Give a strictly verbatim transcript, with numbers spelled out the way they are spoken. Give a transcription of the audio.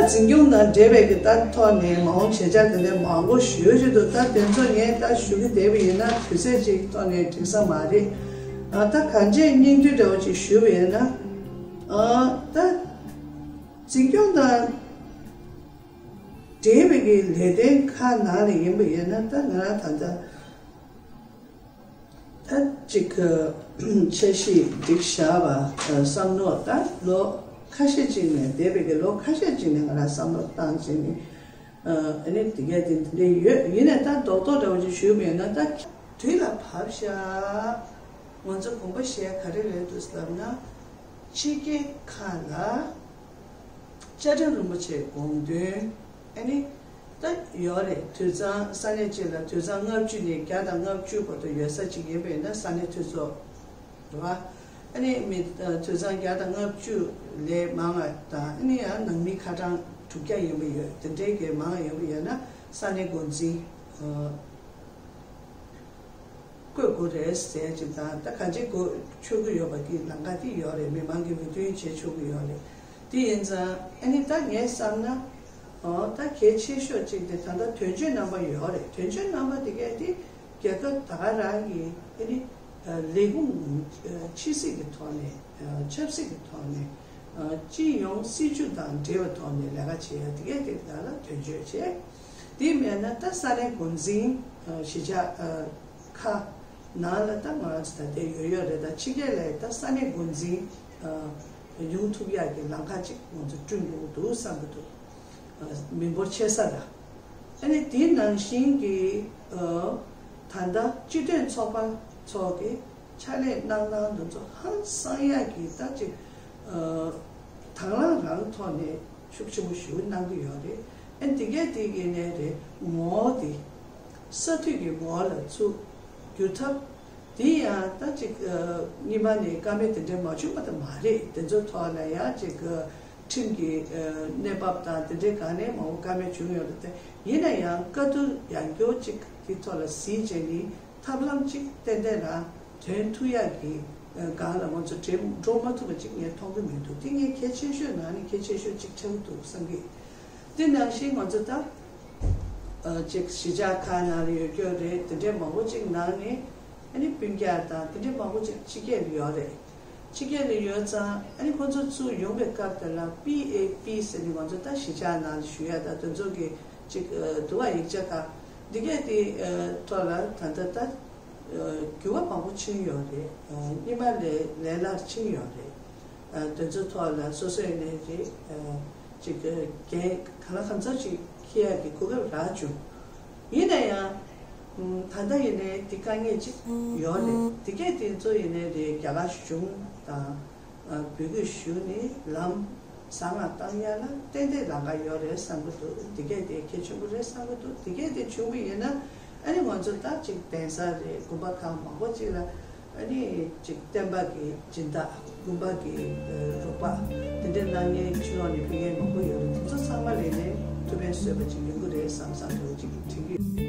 འཛིན་སྐྱོང་དང་འབྲེལ་བའི་གི་ད་ཐོག་ནས་མ་འོངས་བྱེད་འཆར་དེ་འདྲ་མང་པོ་ཞུ་བཞིན་འདུག་ད་དེ་ཚོ་ངས་ད་ཞུ་གི་བསྡད་པ་ཡིན་ན་དུས་ཚོད་ཅིག་ཐོག་ནས་འགྲིག་ས་མ་རེད། ཨ་ད་གང་ཅི་སྙིང་བསྡུས་འདྲ་བོ་ཅིག་ཞུ་བ་ཡིན་ན། ཨ་ད་འཛིན་སྐྱོང་དང་འབྲེལ་བའི་གི་ལས་དོན་ཁག་ནང་ནས་ཡིན་པ་ཡིན་ན་ད་ང་རང་ད་ལྟ། ད་ཅིག་འཆར་གཞི་སྒྲིག་བཞག་པ་བསམ་མནོ་ད་ལོ་ཁ་ཤས་ཅིག་ནས་འདས་པའི་གི་ལོ་ཁ་ཤས་ཅིག་ནས་ང་རང་བསམ་བློ་བཏང་བྱས་ནས་ཨ་ནི་དེ་གས་དེ་འདི་འདྲ་ཡོད། ཡིན་ནའི་ད་རྡོག་རྡོག་འདྲ་བོ་ཅིག་ཞུས་པ་ཡིན་ན་ད་དུས་ལ་བབ་ཤག་ང་ཚོ་དགོངས་པ་བཞེས་ག་རེ་རེད་འདུག་ལབ་ན། ཕྱི་རྒྱལ་ཁག་ལ་བཅའ་ཁྲིམས་རིན་པོ་ཆེའི་དགོངས་དོན། ཨ་ནི་ད་ཡོད་རེད། དུད་ཚང་ས་གནས་གཅིག་ལ་དུད་ཚང་ལྔ་བཅུ་ནས་བརྒྱ་དང་ལྔ་བཅུ་བར་དུ་ཡོད་ས་གཅིག་ཡིན་པས་ན་ས་གནས་འཐུས་ཚོགས་རེད་བ། ཨ་ནི་མི་དུད་ཚང་བརྒྱ་དང་ལྔ་བཅུ་ལས་མང་བ་དང་ཨ་ནི་ཡང་ནང་མི་ཁ་གྲངས་དྲུག་བརྒྱ་ཡིན་པ་ཡོད། དེ་འདྲའི་གི་མང་བ་ཡིན་པ་ཡོད་ན་ས་གནས་འགོ་འཛིན། བསྐོ་དགོས་རེད་ཟེར་ཅིག་དང་ད་གང་ཅི་དགོས་ཆོག་གི་ཡོད་པ་གི་ལམ་ཁ་དེ་ཡོད་རེད། མི་མང་གི་འོས་བསྟུན་བྱེད་ཆོག་གི་ཡོད་རེད། དེ་ཡིན་ཙང་ཨ་ནི་ད་ངས་བསམ་ན། ཨོ་ད་གལ་ཆེ་ཤོས་ཅིག་དེ་ད་ལྟ་དོན་གཅོད་རྣམ་པ་ཡོད་རེད། དོན་གཅོད་རྣམ་པ་དེ་གས་དེ་རྒྱལ་ཁབ་ད་ག་རང་གི་ཨ་ནི་ལས་ཁུངས་ཕྱི་སྲིད་ཀྱི་ཐོག་ནས་ཆབ་སྲིད་ཀྱི་ཐོག་ནས་སྤྱི་ཡོངས་སྲིད་ཇུས་དང་འབྲེལ་བའི་ཐོག་ནས་ལས་ཀ་བྱེད་ཡ་དེ་གས་དེ་ད་ལ་དོན་གཅོད་བྱེད། དེ་མེད་ན་ད་ས་གནས་འགོ་འཛིན་གཞིས་ཆགས་ཁག་ནང་ལ་ད་ང་རང་ཚོ་ད་ལྟའི་ཡོད་ཡོད་རེད། ད་ཕྱི་རྒྱལ་ལ་ད་ས་གནས་འགོ་འཛིན་ཡོང་ཐུབ་ཡག་གི་ལམ་ཁ་ཅིག་ང་ཚོ་བསྐྲུན་དགོས་འདུག་བསམ་གྱི་འདུག་མི་འབོར་ཆེ་ས་ལ། ཨ་ནི་དེ་ནང་བཞིན་གྱི་ད་ལྟ་སྤྱི་མཐུན་ཚོགས་པ་ཚོ་གི་ཕྱག་ལས་གནང་སྟངས་དེ་ཚོ་ཧང་སང་ཡག་གི་ད་ཅིག་དང་བླངས་རང་ཐོག་ནས་ཤུགས་ཆེན་པོ་ཞེ་པོ་གནང་གི་ཡོད་རེད། ཨ་ནི་དེ་གས་དེ་གི་ནས་རེད། ངོ་བོ་དེ་ས་འཐུས་ཀྱི་ངོ་བོ་ལ་ཚུར་བསྒྱུར་ཐབས། དེ་ཡང་ད་ཅིག་སྔོན་མ་ནས་བཀའ་མོལ་དེ་འདྲ་མ་བྱུང་བ་དེ་མ་རེད། དེ་ཚོའི་ཐོག་ལ་ཡང་ཅིག་ཁྲིམས་ཀྱི་གནས་བབ་དང་དེ་འདྲའི་སྒང་ནས་མང་པོ་བཀའ་མོལ་བྱུང་ཡོད་རེད་དེ། ཡིན་ན་ཡང་བཀའ་བསྡུར་ཡང་བསྐྱར་ཅིག་དེའི་ཐོག་ལ་གཟིགས་བྱས་ནས་ཐབས་ལམ་ཅིག་ཏན་ཏན་རང་དོན་ཐུག་ཡག་གི་སྒང་ལ་ང་ཚོ་འགྲོ་མ་ཐུབ་པ་ཅིག་ངས་མཐོང་གི་མི་འདུག་དེ་ངས་གལ་ཆེ་ཤོས་ནང་ནས་གལ་ཆེ་ཤོས་ཅིག་ཆགས་ཀྱི་འདུག་བསམ་གི། དེ་ནང་བཞིན་ང་ཚོ་ད་ཅིག་གཞིས་ཆགས་ཁག་ནང་ལ་ཡོད་རྒྱུ་རེད། དེ་འདྲའི་མང་པོ་ཅིག་ནང་ནས་ཨ་ནི་སྤུན་ཀྱག་དང་དེ་འདྲའི་མང་པོ་ཅིག་ཕྱི་རྒྱལ་ལ་ཡོད་རེད། ཕྱི་རྒྱལ་ལ་ཡོད་ཙང་ཨ་ནི་ཁོང་ཚོ་ཚུར་ཡོང་པའི་སྐབས་དེ་ལ་པི་ཨེ་པི་ཟེར་ནས་ང་ཚོ་ད་གཞིས་ཆགས་ནང་ལ་ཞུ་ཡ་ད་དེ་ཚོ་གི་ཅིག་འདུག་བ་ཡིག་ཆ་ཁག་འདི་གས་དེ་ཐོག་ལ་ད་ལྟ་ད་འགྱུར་བ་མང་པོ་ཕྱིན་ཡོད་རེད། སྔོན་མ་ལས་ལས་སླ་ཕྱིན་ཡོད་རེད། དེ་ཚོའི་ཐོག་ལ་སོ་སོ་ཡིན་ནའི་རེད། ཅིག་འགན་གང་ལ་གང་འཚམ་ཅིག་འཁྱེར་ཡག་གི་གོ་སྐབས་རག་བྱུང་། ཡིན་ན་ཡང་ད་ལྟ་ཡིན་ནའི་འདི་དཀའ་ངལ་ཅིག་ཡོད་རེད། འདི་གས་དེ་ཚོ་ཡིན་ནའི་རེད། རྒྱ་གར་གཞུང་དང་བོད་སྐད་ཞུ་ནས་ལམ་བཟང་ང་བཏང་ཡ་ལ་ཏན་ཏན་ལམ་ཁ་ཡོད་རེད་བསམ་གྱི་འདུག་འདི་གས་དེ་གལ་ཆེན་པོ་རེད་བསམ་གྱི་འདུག་འདི་གས་དེ་བྱུང་བ་ཡིན་ན་ཨ་ནི་ང་ཚོ་ད་ཅིག་གདན་ས་རེད། དགོན་པ་ཁག་མང་པོ་ཅིག་ལ་ཨ་ནི་ཅིག་བསྟན་པ་གི་སྦྱིན་བདག་དགོན་པ་གི་རོགས་པ་དེ་འདྲ་གནང་མཁན་ཕྱི་ལོགས་ནས་ཕེབས་མཁན་མང་པོ་ཡོད་རེད། དེ་ཚོ་ཚང་མ་ལས་ནས་ཐུགས་ཕན་གསོས་པ་ཅིག་ཡོང་གི་རེད་བསམ་བསམ་འདྲ་བོ་ཅིག་དྲན་གྱི་ཡོད།